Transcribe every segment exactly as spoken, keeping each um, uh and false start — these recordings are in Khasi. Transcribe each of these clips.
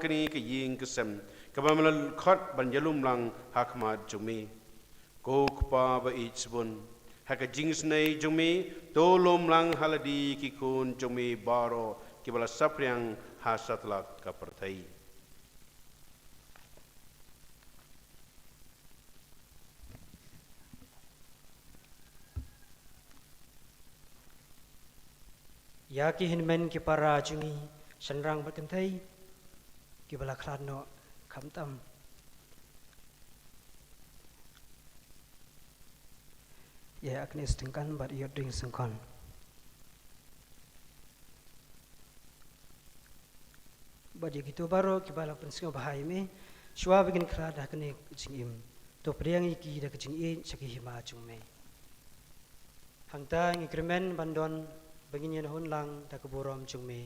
kane ka ïing ka sem, kaba me la khot ban ïalum lang ha khmat jong me. Ko Kpa ba ïeit shibun, ha ka jingisynei jong me, to lum lang ha lade ki khun jong me baroh kiba la saphriang ha satlak ka pyrthei. Ïa ki hynmen ki para jong ngi, shynrang bad kynthei, kiba la khlad noh khamtam, ïa kane sdang kan bad ïoh ding sngkon. Bad ïa kito baroh kiba la pynsngewbha ïa me, shuwa ba kin khlad ha kane ka jingim, to pdiang ïa ki da ka jingïeit sha ka hima jong me. Hangta ngi kyrmen ban don ba ngin ïa hun lang da ka burom jong me,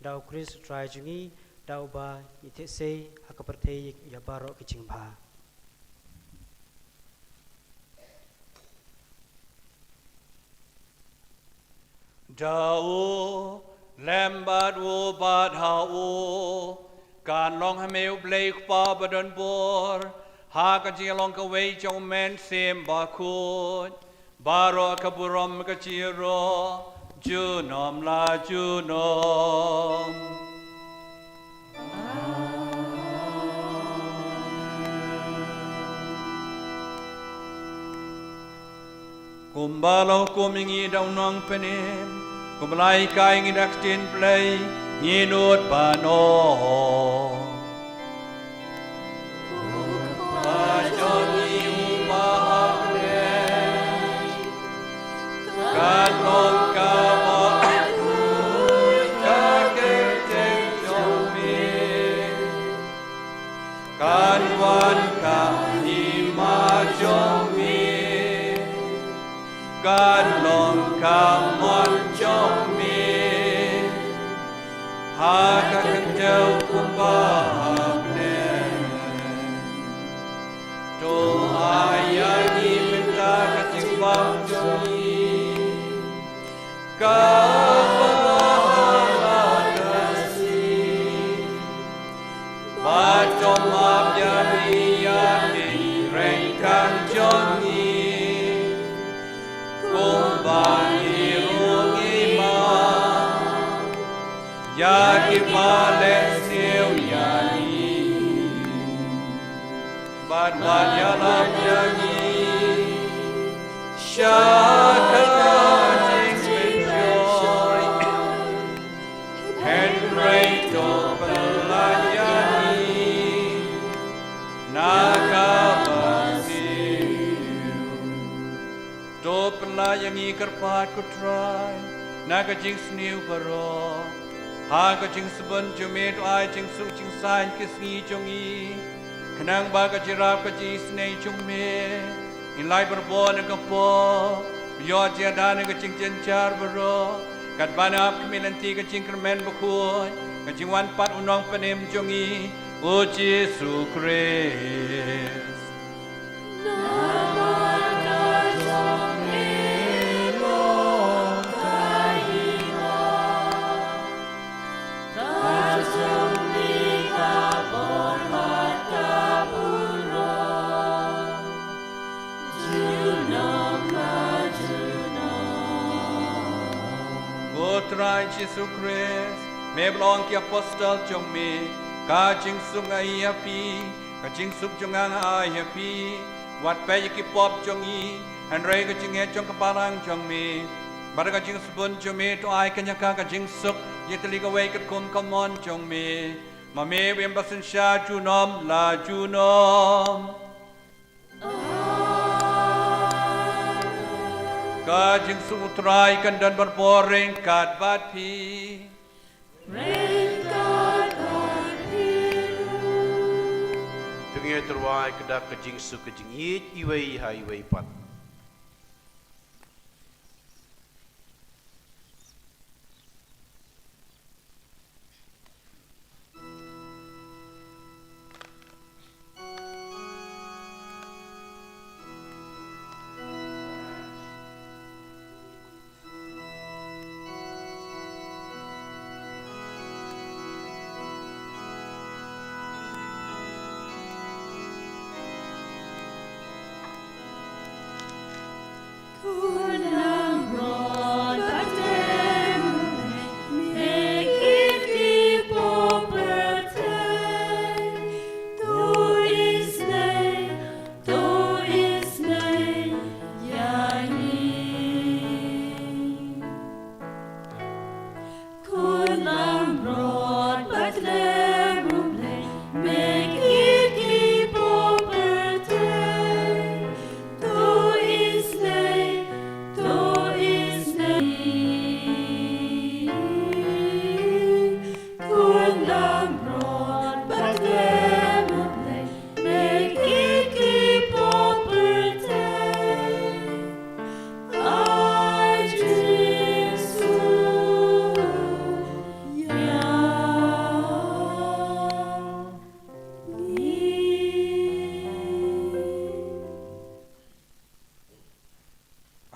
da U Khrist U Trai jong ngi, da uba ngi theh sei ha ka pyrthei ïa baroh ki jingbha. Da u lem bad u bad ha u, kan long ha me U Blei Kpa ba don bor, ha ka jinglong kawei jong U Mynsiem Bakhuid, baroh ka burom ka jingïaroh junom la junom. Kumba la hukum ïa ngi da u Nongpynim, kumba la hikai ïa ngi da ka ktien Blei, ngin nud ban ong: Ko Kpa jong ngi uba ha bneng, kan long ka bakhuid ka kyrteng jong me. Kan wan ka hima jong me. Kan long ka mon jong me ha ka kyntiew kumba ha bneng. To ai ïa ngi mynta ka jingbam jong ngi kaba ha la ka sngi, bad to map ïa ngi ïa ki ryngkang jong ngi, kumba ngi ruh ngi map ïa kiba leh siew ïa ngi. Bad wat ïalap ïa ngi sha ka jingpynshoi, hynrei to pynlait ïa ngi na kaba sniew. To pynlait ïa ngi kyrpad, ko Trai, na ka jingsniew baroh. Ha ka jingsbun jong me to ai jingsuk jingsaiñ ki sngi jong ngi, khnang ba ka jingïarap ka jingisynei jong me in lait barabor na ka pop, ïoh jingïada na ka jingjynjar baroh, katba ngi ap khmih lynti ka jingkyrmen bakhuid ka jingwan pat U Nongpynim jong ngi, U Jisu Khrist. Namar ka jong me long ka hima, ka jong me ka bor bad ka burom, junom la junom. Ko Trai Jisu Khrist, me ba la ong ki apostol jong me, ka jingsuk nga ai ïa phi, ka jingsuk jong nga nga ai ïa phi. Wat peit ïa ki pop jong ngi, hynrei ka jingngeit jong ka balang jong me. Bad da ka jingsbun jong me to ai kane ka, ka jingsuk ïa kawei katkum ka mon jong me. Ma me u ïaid ba synshar junom la junom. Ka jingsuk U Trai kan don barabor ryngkat bad phi. Ryngkat bad phi ruh. To ngin ïa rwai ka dak ka jingsuk ka jingïeit iwei ha iwei pat.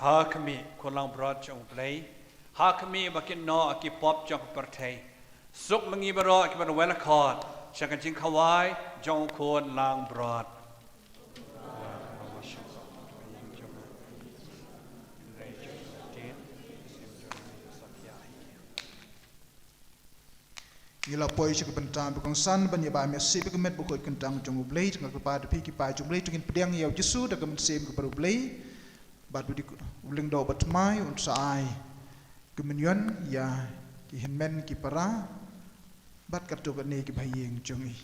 Ha khmih, khun langbrot jong U Blei. Ha khmih ba kin noh ki pop jong ka pyrthei. Suk ma ngi baroh kiba wan khot sha ka jingkhawai jong u khun langbrot. Ngi la poi sha ka bynta ba kongsan ban ïa ba message ba ka met ba khuid kyntang jong U Blei, jong ka kyrpad da phi ki paid jong U Blei, to ngin pdiang ïa U Jisu da ka mynsiem kaba U Blei, bad U Di-, U Lyngdoh Batmai un sa ai ka mynion ïa ki hynmen ki para bad katto katne ki bahaïing jong ngi.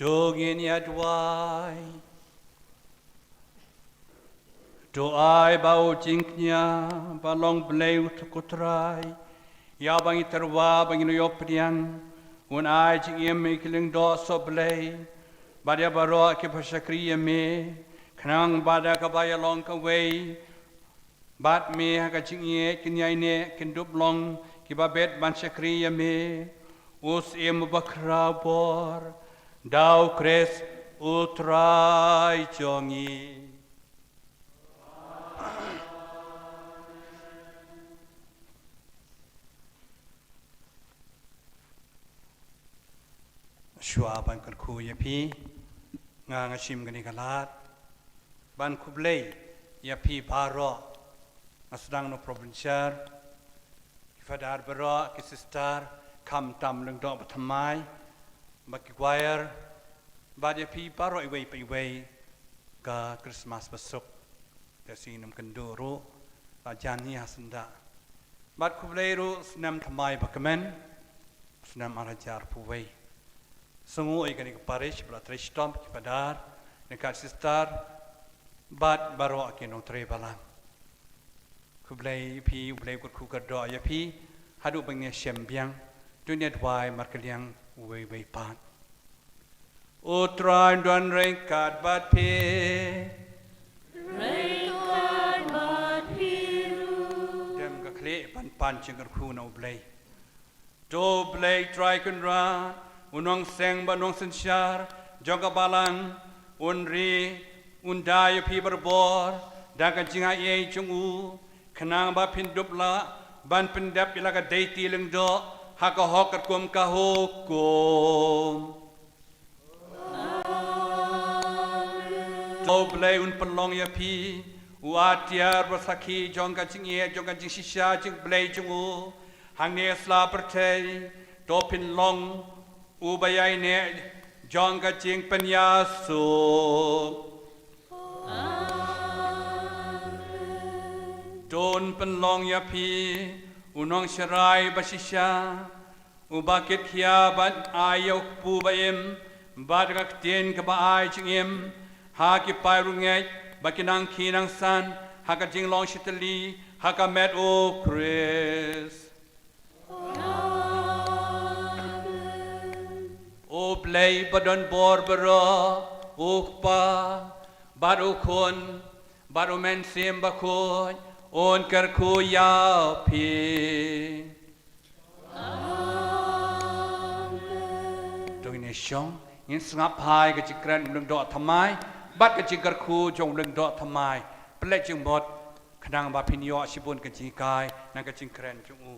To ngin ïa duwai. To ai ba u jingkñia ba long Blei u Trai ïa ba ngi tyrwa ba ngi ïoh pdiang, un ai jingim ïa ki lyngdoh soh Blei bad ïa baroh kiba shakri ïa me, khnang ba da kaba ïalong kawei bad me ha ka jingïeit, kin ïaineh, kin dup long kiba bit ban shakri ïa me, u Syiem uba khraw bor, da u Khrist u Trai jong ngi. Shuwa ban kyrkhu ïa phi, nga nga shim kane ka lad ban khublei ïa phi baroh. Nga sdang na u Provincial, ki Father baroh, ki Sister, khamtam lyngdoh ba thymmai, bad ki choir, bad ïa phi baroh iwei pa iwei, ka Christmas ba suk. Te sngewbha kynduh ruh la jan hi ha syndah. Bad khublei ruh snem thymmai ba kmen, snem ar hajar arphew wei. Sngewnguh ïa kane ka parish ba la trei shitom, ki Father, ne ka Sister, bad baroh ki nongtrei balang. Khublei ïa phi, U Blei u kyrkhu kyrdoh ïa phi haduh ban ïashem biang. To ngin ïa duwai markylliang uwei uwei pat. U Trai un don ryngkat bad phi. Ryngkat bad phi ruh. Dem ka khlieh ban pan jingkyrkhu na U Blei. To U Blei Trai Kynrad, u nongseng bad nongsynshar jong ka balang, un ri, un da ïa phi barabor da ka jingaiei jong u, khnang ba phin dup lah ban pyndep ïa la ka deiti lyngdoh ha ka hok katkum ka hukum. To U Blei un pynlong ïa phi u atiar ba sakhi jong ka jingïeit, jong ka jingshisha jong U Blei jong u, hangne sla pyrthei. To pynlong u ba ïaineh jong ka jingpynïasuk. To un pynlong ïa phi u nongsharai ba shisha, uba kit khia ban ai ïa u kpu ba im, bad ka ktien kaba ai jingim ha ki paid riewngeit, ba kin nang khie nang san ha ka jinglong shitylli ha ka met U Khrist. U Blei ba don bor baroh, U Kpa, bad U Khun, bad U Mynsiem Bakhuid, un kyrkhu ïa phi. To ngin ïa shong, ngin sngap ha ka jingkren u lyngdoh thymmai bad ka jingkyrkhu jong u lyngdoh thymmai. Pynleit jingmut, khnang ba phin ïoh shibun ka jinghikai na ka jingkren jong u.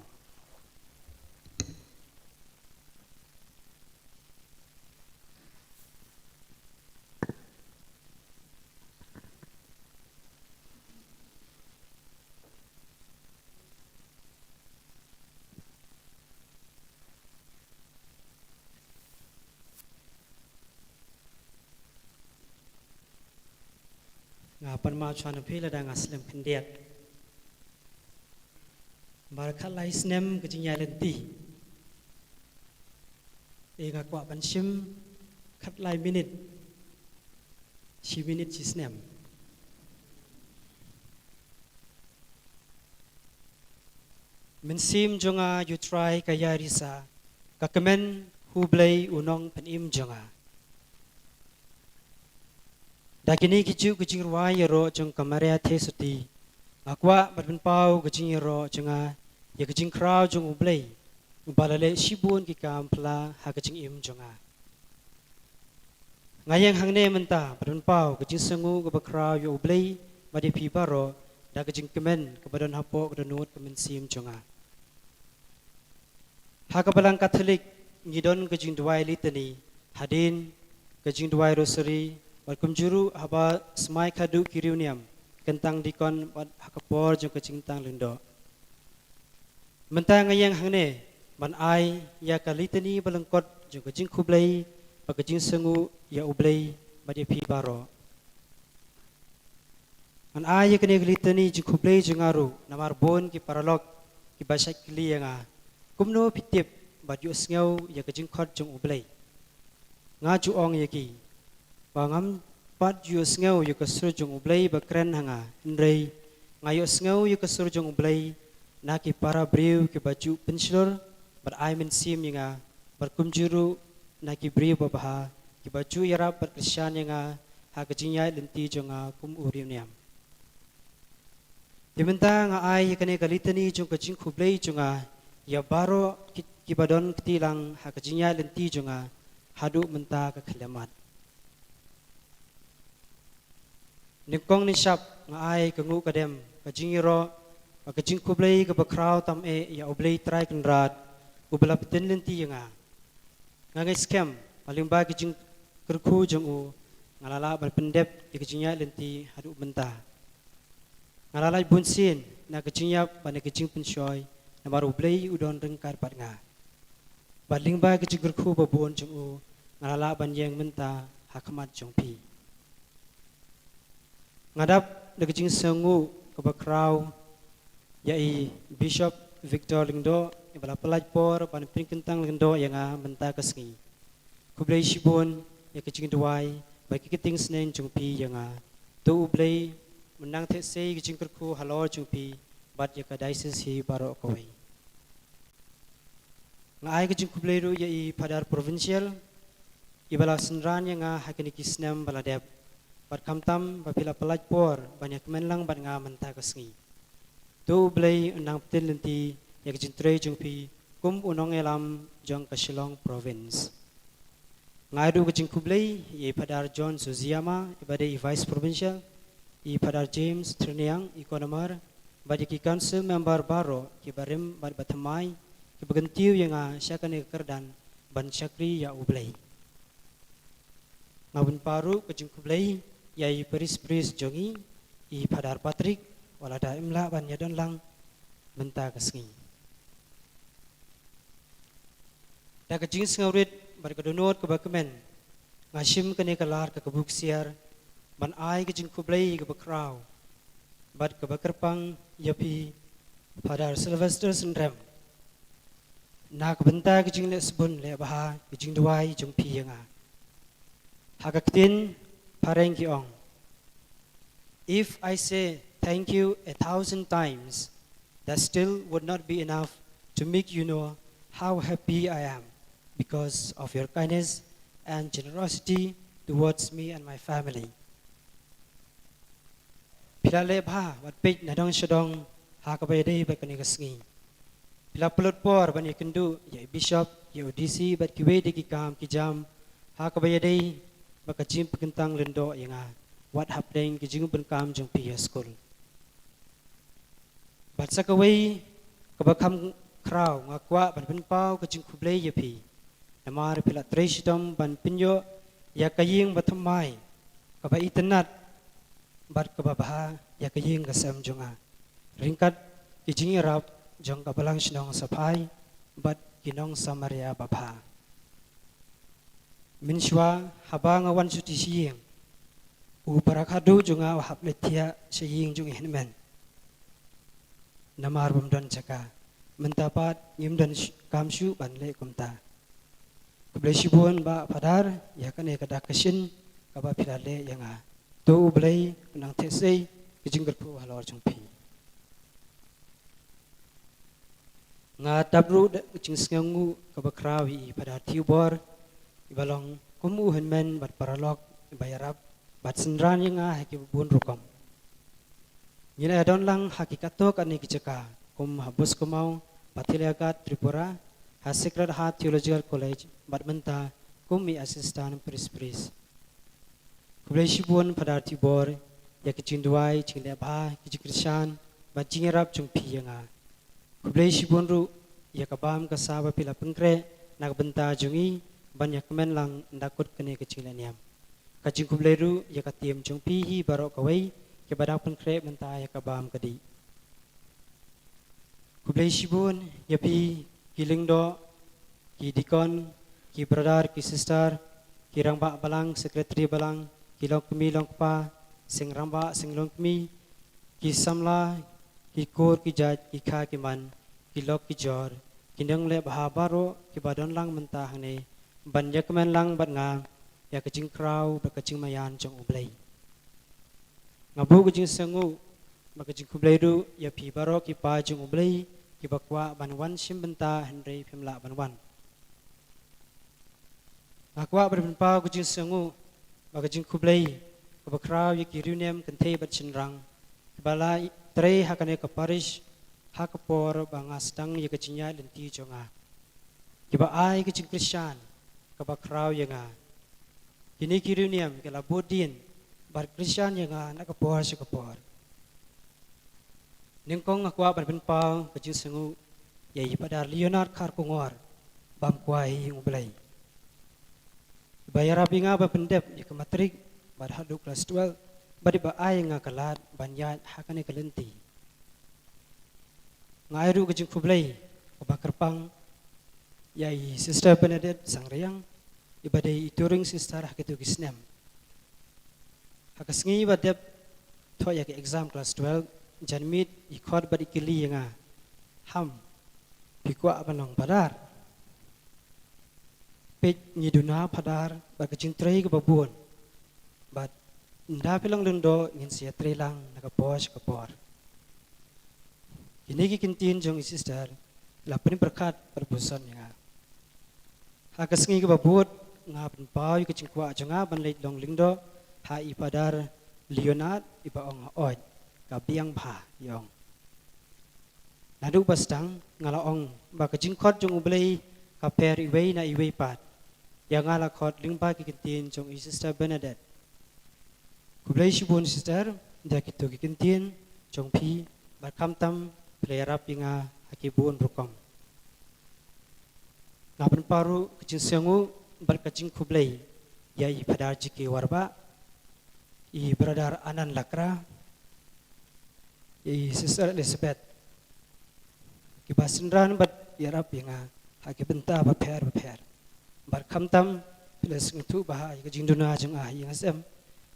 Nga pan ma chwa na phi lada nga slem khyndiat. Ba khatlai snem ka jingïaid lynti. Te nga kwah ban shim khatlai minit. Shi minit shi snem. Mynsiem jong nga ïa U Trai ka ïairisa, ka kmen ha U Blei u nongpynim jong nga. Da kine ki juh ki jingrwai ïaroh jong ka Maria Theisotti, nga kwah ban pynpaw ka jingïaroh jong nga ïa ka jingkhraw jong U Blei, uba la leh shibun ki kam pla ha ka jingim jong nga. Nga ïeng hangne mynta ban pynpaw ka jingsngewnguh kaba khraw ïa U Blei bad ïa phi baroh, da ka jingkmen kaba don hapoh ka dohnud ka mynsiem jong nga. Ha ka Balang Katholik ngi don ka jingduwai Litany hadien ka jingduwai Rosary, bad kumjuh ruh haba smai khadduh ki riewniam, kyntang dikon bad ha ka por jong ka jingkyntang lyngdoh. Mynta nga ïeng hangne ban ai ïa ka Litany ba lyngkot jong ka jingkhublei bad ka jingsngewnguh ïa U Blei bad ïa phi baroh. Ngan ai ïa kane ka Litany jingkhublei jong nga ruh namar bun ki paralok kiba shait kylli ïa nga, kumno phi tip bad ïohsngew ïa ka jingkhot jong U Blei? Nga ju ong ïa ki ba ngam pat ju ïohsngew ïa ka sur jong U Blei ba kren ha nga, hynrei nga ïohsngew ïa ka sur jong U Blei na ki para briew kiba ju pynshlur bad ai mynsiem ïa nga, bad kumjuh ruh na ki briew babha kiba ju ïarap bad kyrshan ïa nga ha ka jingïaid lynti jong nga kum u riewniam. Te mynta nga ai ïa kane ka litany jong ka jingkhublei jong nga ïa baroh ki, kiba don kti lang ha ka jingïaid lynti jong nga haduh mynta ka khyllipmat. Nyngkong nyngshap nga ai ka nguh ka dem, ka jingïaroh bad ka jingkhublei kaba khraw tam eh ïa U Blei Trai Kynrad uba la pyntip lynti ïa nga. Nga ngeit skhem ba lyngba ki jingkyrkhu jong u nga la lah ban pyndep ïa ka jingïaid lynti haduh mynta. Nga la lait bunsien na ka jingïap bad na ka jingpynshoi, namar U Blei u don ryngkat bad nga. Bad lyngba ki jingkyrkhu babun jong u nga la lah ban ïeng mynta ha khmat jong phi. Nga dap da ka jingsngewnguh kaba khraw ïa i Bishop Victor Lyngdoh, iba la pyllait por ban pynkyntang lyngdoh ïa nga mynta ka sngi. Khublei shibun ïa ka jingduwai bad ki ktien sneng jong phi ïa nga. To U Blei un nang theh sei ka jingkyrkhu halor jong phi bad ïa ka diocese hi baroh kawei. Nga ai ka jingkhublei ruh ïa i Phadar Provincial iba la synran ïa nga ha kine ki snem ba la dep, bad khamtam ba phi la pyllait por ban ïakmen lang bad nga mynta ka sngi. To U Blei un nang pyntip lynti ïa ka jingtrei jong phi kum u nongïalam jong ka Shillong Province. Nga ai ruh ka jingkhublei ïa i Phadar John Suziyama iba dei i Vice Provincial, i Phadar James Triniang i Conamar, bad ïa ki council member baroh kiba rim bad ba thymmai kiba kyntiew ïa nga sha kane ka kyrdan ban shakri ïa U Blei. Nga pynpaw ruh ka jingkhublei ïa i parish priest jong ngi, i Phadar Patrick, uba la da im lah ban ïadon lang mynta ka sngi. Da ka jingsngewrit bad ka dohnud kaba kmen, nga shim kane ka lad ka kabu ksiar ban ai ka jingkhublei kaba khraw bad kaba kyrpang ïa phi, Phadar Sylvester Synrem, na ka bynta ka jingleh sbun leh bha ka jingduwai jong phi ïa nga. Ha ka ktien phareng ki ong, "If I say thank you a thousand times, that still would not be enough to make you know how happy I am because of your kindness and generosity towards me and my family." Phi la leh bha bad peit na dong sha dong ha kaba ïadei bad kane ka sngi. Phi la pynlut por ban ïakynduh ïa i Bishop, ïa u D C bad kiwei de ki kam ki jam ha kaba ïadei bad ka jingpynkyntang lyngdoh ïa nga, wat hapdeng ki jingpynkam jong phi ha skul. Bad sa kawei kaba kham khraw, nga kwah ban pynpaw ka jingkhublei ïa phi namar phi la trei shitom ban pynïoh ïa ka ïing bathymmai kaba itynnad bad kaba bha ïa ka ïing ka sem jong nga, ryngkat ki jingïarap jong ka Balang Shnong Saphai bad ki nong Samaria babha. Mynshuwa haba nga wan shuti sha ïing, u para khadduh jong nga u hap leit thiah sha ïing jong i hynmen namar bym don jaka. Mynta pat ngim don sh-, kam shuh ban leh kumta. Khublei shibun Bah Phadar ïa kane ka dak ka shin kaba phi la leh ïa nga. To U Blei un nang theh sei ka jingkyrkhu halor jong phi. Nga dap ruh da ka jingsngewnguh kaba khraw ïa i Phadar Theobor, iba long kum u hynmen bad paralok iba ïarap bad synran ïa nga ha kiba bun rukom. Ngi la ïadon lang ha ki katto katne ki jaka kum ha Boscombe, Pathelliagat, Tripura, ha Sacred Heart Theological College bad mynta kum i assistant parish priest. Khublei shibun Phadar Theobor ïa ki jingduwai, jingleh bha, ki jingkyrshan bad jingïarap jong phi ïa nga. Khublei shibun ruh ïa ka bam ka sa ba phi la pynkhreh na ka bynta jong ngi ban ïakmen lang ynda kut kane ka jingleh niam. Ka jingkhublei ruh ïa ka team jong phi hi baroh kawei kiba dang pynkhreh mynta ïa ka bam ka dih. Khublei shibun ïa phi ki lyngdoh, ki deacon, ki brother, ki sister, ki rangbah balang, secretary balang, ki longkmie longkpa, seng rangbah, seng longkmie, ki samla, ki kur ki jait, ki kha ki man, ki lok ki jor, ki nongleh bha baroh kiba don lang mynta hangne, ban ïakmen lang bad nga ïa ka jingkhraw bad ka jingmaïan jong U Blei. Nga buh ka jingsngewnguh bad ka jingkhublei ruh ïa phi baroh ki paid jong U Blei kiba kwah ban wan shim bynta hynrei phim lah ban wan. Nga kwah ban pynpaw ka jingsngewnguh bad ka jingkhublei kaba khraw ïa ki riewniam kynthei bad shynrang kiba la trei ha kane ka parish ha ka por ba nga sdang ïa ka jingïaid lynti jong nga, kiba ai ka jingkyrshan kaba khraw ïa nga. Kine ki riewniam ki la bud dien bad kyrshan ïa nga na ka por sha ka por. Nyngkong nga kwah ban pynpaw ka jingsngewnguh ïa i Phadar Leonard Kharkongor, bam kwai ïa U Blei, ba ïarap ïa nga ban pyndep ïa ka matrik bad haduh klas twelve bad ba ai ïa nga ka lad ban ïaid ha kane ka lynti. Nga ai ruh ka jingkhublei kaba kyrpang ïa i Sister Bernadette Sangriang, iba dei i touring sister ha kito ki snem. Ha ka sngi ba dep thoh ïa ka exam klas twelve, janmiet i khot bad i kylli ïa nga, "Ham, phi kwah ban long phadar?" Peit, ngi duna phadar bad ka jingtrei kaba bun, bad ynda phi long lyngdoh ngin sa ïatrei lang na ka por sha ka por. Kine ki kyntien jong i Sister la pynpyrkhat bad puson ïa nga. Ha ka sngi kaba bud nga pynpaw ïa ka jingkwah jong nga ban leit long lyngdoh ha i Phadar Leonard, iba ong, "Hooid, ka biang bha," i ong. Naduh ba sdang nga la ong ba ka jingkhot jong U Blei ka pher iwei na iwei pat. Ïa nga la khot lyngba ki kyntien jong i Sister Bernadette. Khublei shibun Sister, da kito ki kyntien jong phi, bad khamtam phi la ïarap ïa nga ha ki bun rukom. Nga pynpaw ruh ka jingsngewnguh bad ka jingkhublei ïa i Phadar G K Warbah, i Brother Anand Lakra, i Sister Elizabeth, kiba synran bad ïarap ïa nga ha ki bynta bapher bapher. Bad khamtam phi la sngewthuh bha ïa ka jingduna jong nga ha ïing ha sem,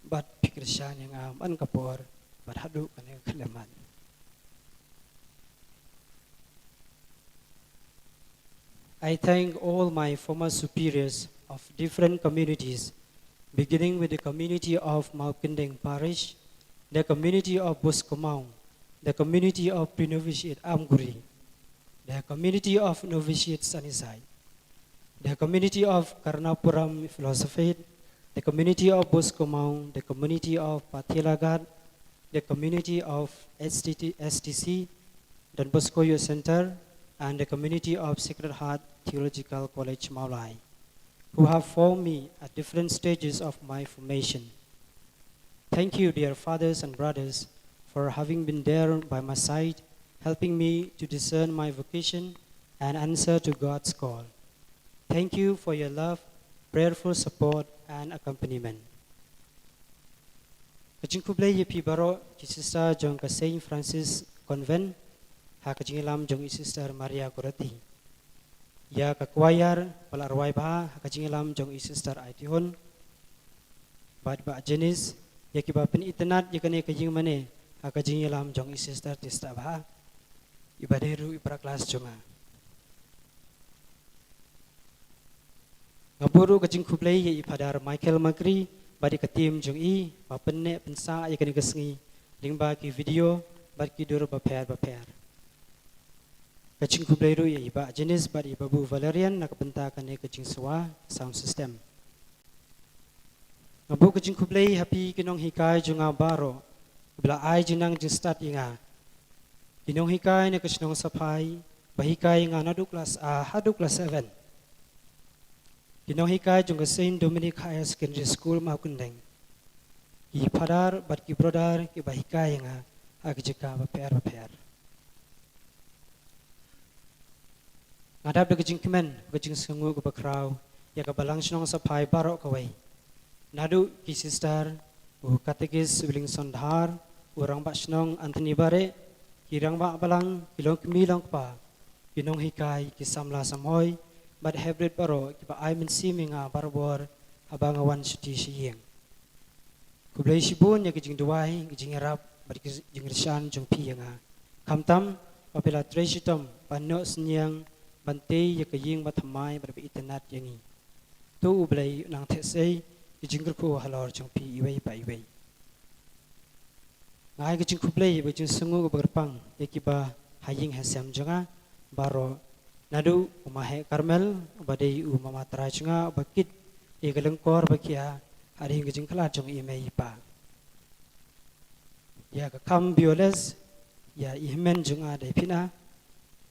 bad phi kyrshan ïa nga man ka por bad haduh kane ka khyllipmat. I thank all my former superiors of different communities, beginning with the community of Mawkyndeng Parish, the community of Boskomau, the community of Pre-Novitiate Amguri, the community of Novitiate Sunnyside, the community of Karnapuram Philosophy, the community of Boskomau, the community of Pathelaghat, the community of S T T, S T C, Don Bosco Youth Center, and the community of Sacred Heart Theological College Mawlai, who have formed me at different stages of my formation. Thank you, dear fathers and brothers, for having been there by my side, helping me to discern my vocation and answer to God's call. Thank you for your love, prayerful support, and accompaniment. Ka jingkhublei ïa phi baroh ki sister jong ka Saint Francis Convent, ha ka jingïalam jong i Sister Maria Goretti. Ïa ka choir ba la rwai bha ha ka jingïalam jong i Sister Aitihun bad Bah Janice, ïa kiba pynitynnad ïa kane ka ïingmane ha ka jingïalam jong i Sister Tista Bha, iba dei ruh i para klas jong nga. Nga buh ruh ka jingkhublei ïa i Phadar Michael Makri bad ïa ka team jong i ba pynneh pynsah ïa kane ka sngi lyngba ki video bad ki dur bapher bapher. Ka jingkhublei ruh ïa i Bah Janice bad i Babu Valerian na ka bynta kane ka jingsawa sound system. Nga buh ka jingkhublei ha phi ki nonghikai jong nga baroh, ba la ai jingnang jingstad ïa nga. Ki nonghikai na ka shnong Saphai, ba hikai ïa nga naduh klas A haduh klas seven. Ki nonghikai jong ka Saint Dominic Higher Secondary School Mawkyndeng. Ki phadar bad ki brother kiba hikai ïa nga ha ki jaka bapher bapher. Nga dap da ka jingkmen, ka jingsngewnguh kaba khraw ïa ka Balang Shnong Saphai baroh kawei. Naduh ki sister, u Katekis Williamson Dhar, u Rangbah Shnong Anthony Bareh, ki rangbah balang, ki longkmie longkpa, ki nonghikai, ki samla samhoi bad hynrei baroh kiba ai mynsiem ïa nga barabor haba nga wan shuti sha ïing. Khublei shibun ïa ka jingduwai, ka jingïarap bad ka jingkyrshan jong phi ïa nga. Khamtam ba phi la trei shitom ban noh synñiang, ban tei ïa ka ïing bathymmai bad ba itynnad ïa ngi. To U Blei u nang theh sei ki jingkyrkhu halor jong phi iwei pa iwei. Nga ai ka jingkhublei bad jingsngewnguh kaba kyrpang ïa kiba ha ïing ha sem jong nga baroh, naduh u Maheh Karmel uba dei u mama trai jong nga uba kit ïa ka lyngkor ba khia hadien ka jingkhlad jong i mei i pa, ïa ka kam B O L S, ïa i hynmen jong nga Deiphina,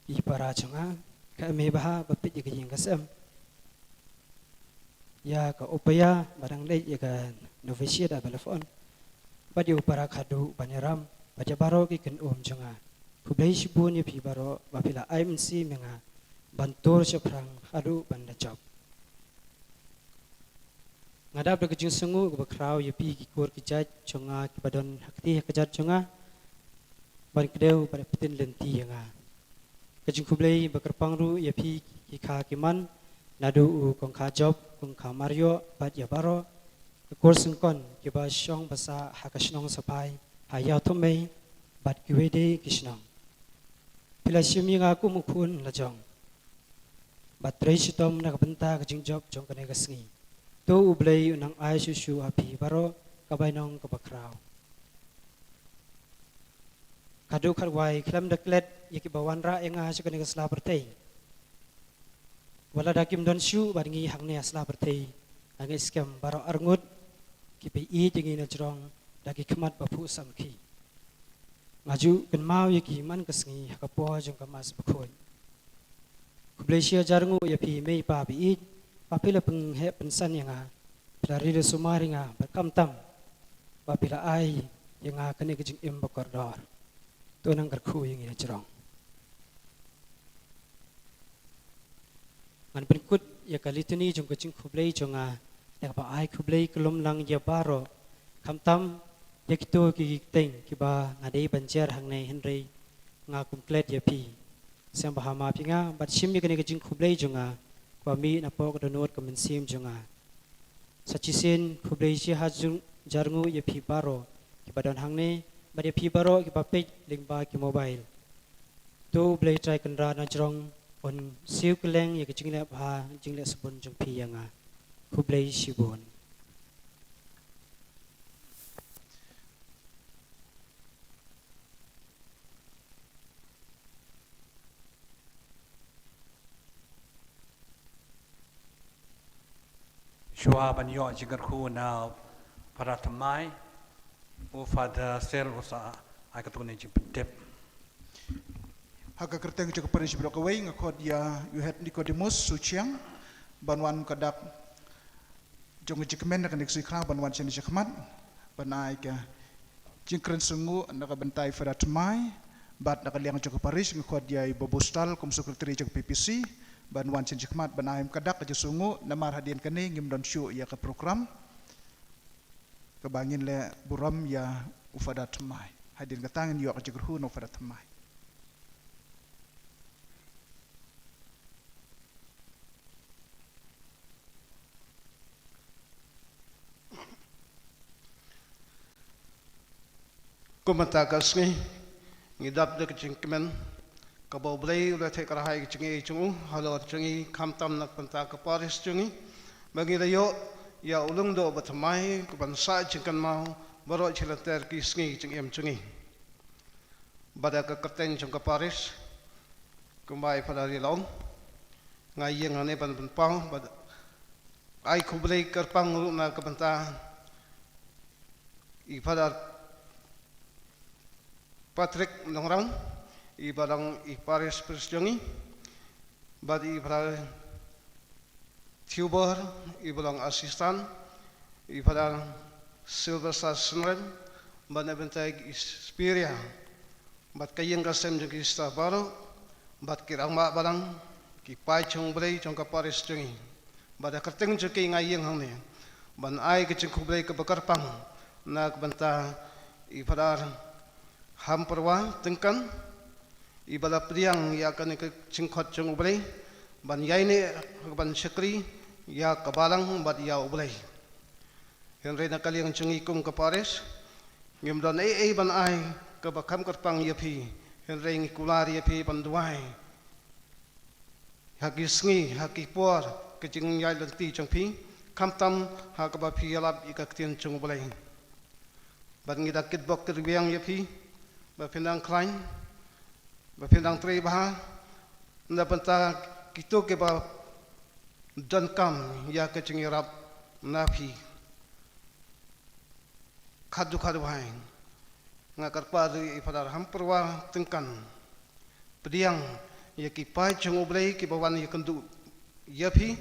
i para jong nga, ka mei ba ha ba peit ïa ka ïing ka sem, ïa ka Upaya ba dang leit ïa ka novitiate ha Belafon, bad ïa u para khadduh Baniaram bad ïa baroh ki kynum jong nga. Khublei shibun ïa phi baroh ba phi la ai mynsiem ïa nga ban tur shaphrang haduh ban da jop. Nga dap da ka jingsngewnguh kaba khraw ïa phi ki kur ki jait jong nga kiba don ha kti ha kjat jong nga ban kdew bad pyntin lynti ïa nga. Ka jingkhublei ba kyrpang ruh ïa phi ki kha ki man, naduh u kong kha Job, kong kha Marïoh bad ïa baroh ka kur syngkon kiba shong ba sah ha ka shnong Saphai ha Ïawthumei bad kiwei de ki shnong. Phi la shim ïa nga kum u khun la jong bad trei shitom na ka bynta ka jingjop jong kane ka sngi. To U Blei u nang ai shuh shuh ha phi baroh ka bainong kaba khraw. Khadduh khatwai khlem da klet ïa kiba wanrah ïa nga sha kane ka sla pyrthei. Wat la da kim don shuh bad ngi hangne ha sla pyrthei, nga ngeit skhem baroh arngut ki peit ïa ngi na jrong da ki khmat ba phuh samrkhie. Nga ju kynmaw ïa ki man ka sngi ha ka por jong ka Mass Bakhuid. Khublei shihajar nguh ïa phi mei pa ba ïeit ba phi la pynheh pynsan ïa nga, phi la ri la sumar ïa nga bad khamtam ba phi la ai ïa nga kane ka jingim ba kordor. To nang kyrkhu ïa ngi na jrong. Ngan pynkut ïa ka litany jong ka jingkhublei jong nga da kaba ai khublei khlem lang ïa baroh, khamtam ïa kito ki kyrteng kiba nga dei ban jer hangne, hynrei nga kum klet ïa phi. Sngewbha map ïa nga bad shim ïa kane ka jingkhublei jong nga kaba mih napoh ka dohnud ka mynsiem jong nga. Sa shisien khublei shihajar nguh ïa phi baroh kiba don hangne bad ïa phi baroh kiba peit lyngba ki mobile. To U Blei Trai Kynrad na jrong un siew kylleng ïa ka jingleh bha jingleh sbun jong phi ïa nga. Khublei shibun. Shuwa ban ïoh jingkyrkhu na Phadar Thymmai, u Phadar Sel u sa ai katto katne jingpyntip. Ha ka kyrteng jong ka parish baroh kawei, nga khot ïa u Head Nicodemus Suchiang ban wan ka dak jong ka jingkmen na kane ka sngi khraw ban wan shane shakhmat ban ai ka jingkren sngewnguh na ka bynta i Phadar Thymmai, bad na ka liang jong ka parish nga khot ïa i Babu Stal kum secretary jong ka P P C ban wan shane shakhmat ban ai ïa ka dak ka jingsngewnguh, namar hadien kane ngim don shuh ïa ka program kaba ngin leh burom ïa u Phadar Thymmai. Hadien kata ngin ïoh ka jingkyrkhu na u Phadar Thymmai. Kum mynta ka sngi ngi dap da ka jingkmen kaba U Blei u la theh kyrhai ka jingïeit jong u halor jong ngi, khamtam na ka bynta ka parish jong ngi, ba ngi la ïoh ïa u lyngdoh ba thymmai kaban sah jingkynmaw baroh shi lynter ki sngi jingim jong ngi. Bad ha ka kyrteng jong ka parish, kumba i Phadar i la ong, nga ïeng hangne ban pynpaw bad ai khublei kyrpang ruh na ka bynta i Phadar Patrick Nongrang, i ba long i parish priest jong ngi, bad i Phadar Theobor, i ba long assistant, i Phadar Sylvester Synrem, bad na bynta i Spiria, bad ka ïing ka sem jong ki sister baroh, bad ki rangbah balang, ki paid jong U Blei jong ka parish jong ngi. Bad ha ka kyrteng jong ki nga ïeng hangne ban ai ka jingkhublei kaba kyrpang na ka bynta i Phadar Hampyrwa Tyngkan, i ba la pdiang ïa kane ka jingkhot jong U Blei ban ïaineh, ban shakri ïa ka balang bad ïa U Blei. Hynrei na ka liang jong ngi kum ka parish ngim don ei ei ban ai kaba kham kyrpang ïa phi, hynrei ngi kular ïa phi ban duwai ha ki sngi, ha ki por, ka jingïaid lynti jong phi, khamtam ha kaba phi ïalap ïa ka ktien jong U Blei. Bad ngi da kitbok kitrwiang ïa phi ba phin dang khlaiñ, ba phin dang trei bha na bynta kito kiba donkam ïa ka jingïarap na phi. Khadduh khadduh bha nga kyrpad ïa i Phadar Hampyrwa Tyngkan, pdiang ïa ki paid jong U Blei kiba wan ïakynduh ïa phi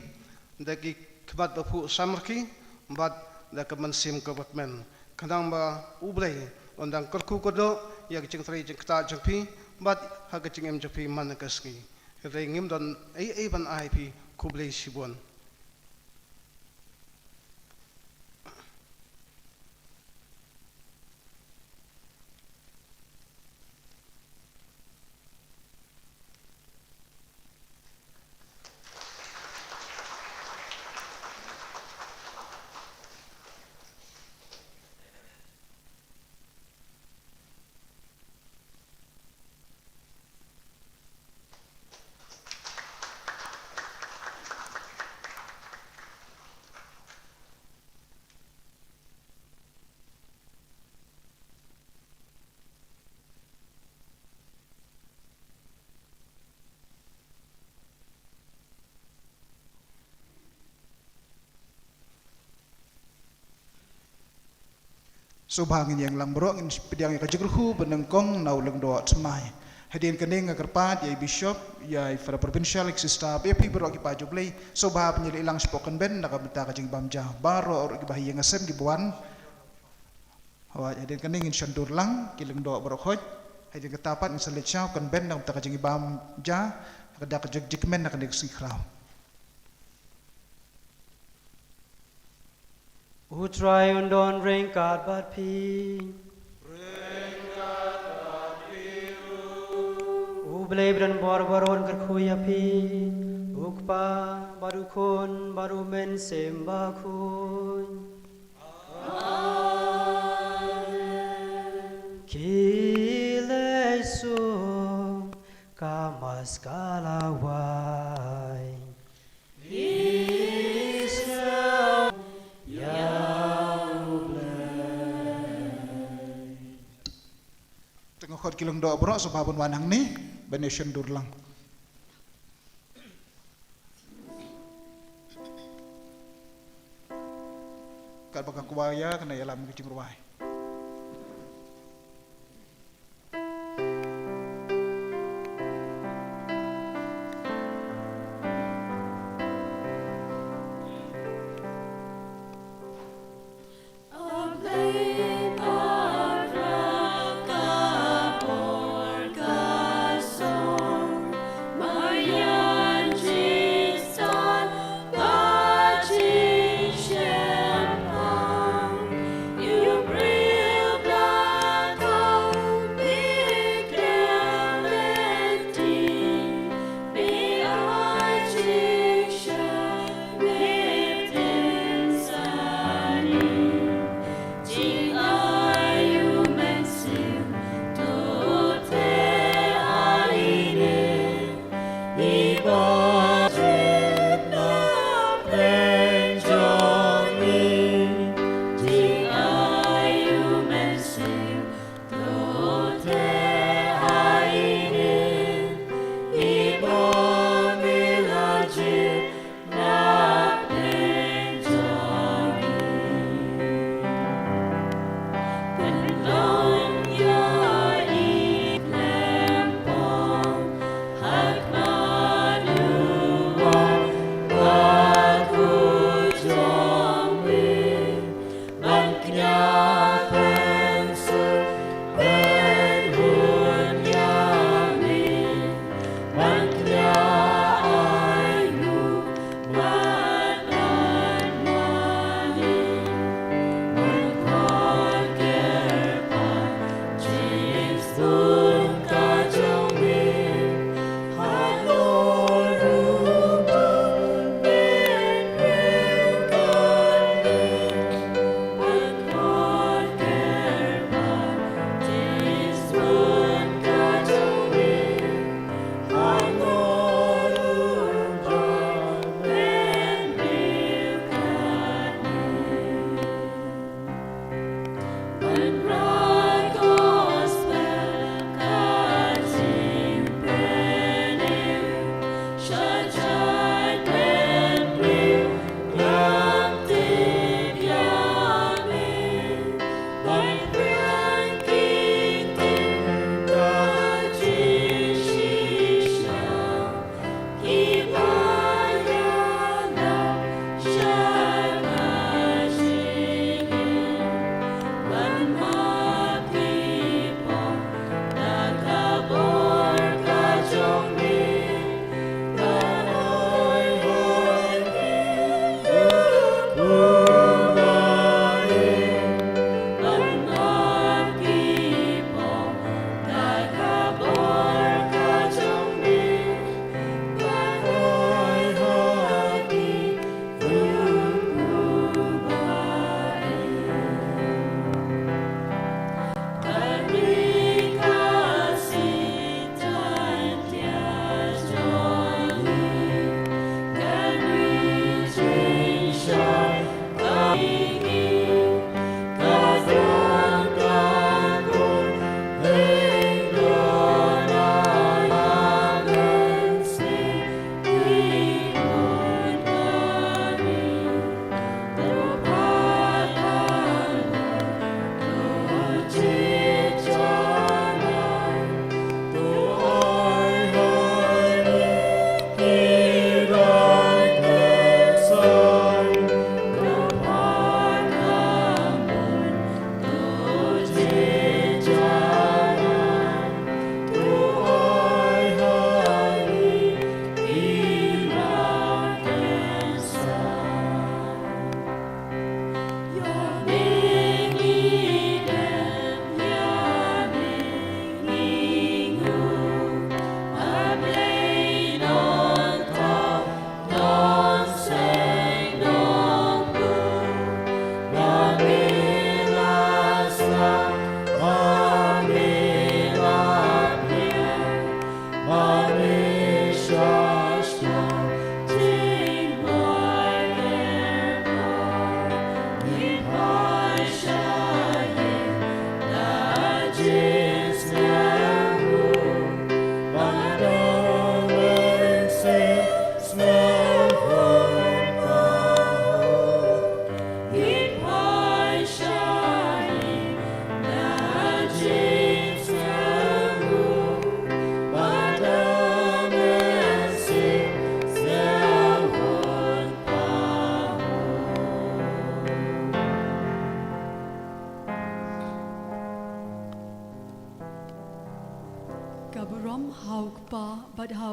da ki khmat baphuh samrkhie bad da ka mynsiem kaba kmen, khnang ba U Blei un dang kyrkhu kyrdoh ïa ka jingtrei jingktah jong phi bad ha ka jingim jong phi man ka sngi. Hynrei ngim don ei ei ban ai phi. Khublei shibun. Sngewbha ngin ïeng lang baroh, ngin pdiang ïa ka jingkyrkhu banyngkong na u lyngdoh thymmai. Hadien kane nga kyrpad ïa i Bishop, ïa i Father Provincial, ïa ki sister, ïa phi baroh ki paid jong U Blei, sngewbha phin ïaleh lang shapoh kynben na ka bynta ka jingbam ja. Baroh ruh kiba ha ïing ha sem kiba wan. Hooid, hadien kane ngin shon dur lang, ki lyngdoh baroh hooid. Hadien kata pat ngin sa leit sha kynben na ka bynta ka jingbam ja, ka da ka jingkmen na kane ka sngi khraw. U Trai un don ryngkat bad phi. U Blei ba don bor baroh un kyrkhu ïa phi. U Kpa bad U Khun bad U Mynsiem Bakhuid. Ki leit suk, ka Mass ka la wai. Te nga khot ki lyngdoh baroh sngewbha ban wan hangne ban ïa shon dur lang. Katba ka kwaya kan ïalam ka jingrwai.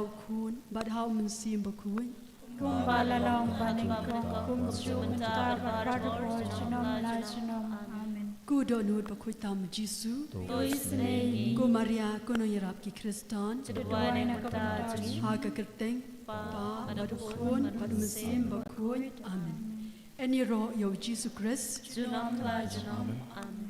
U Khun bad ha U Mynsiem Bakhuid. Kumba la long banyngkong, kumjuh mynta bad baroh junom la junom. Amen. Ko Dohnud Bakhuid tam Jisu. To isynei. Ko Maria, ko nongïarap ki Khristan. To duwai na ka bynta jong ngi. Ha ka kyrteng Kpa bad U Khun bad U Mynsiem Bakhuid. Amen. Yn ïaroh ïa U Jisu Khrist. Junom la junom. Amen.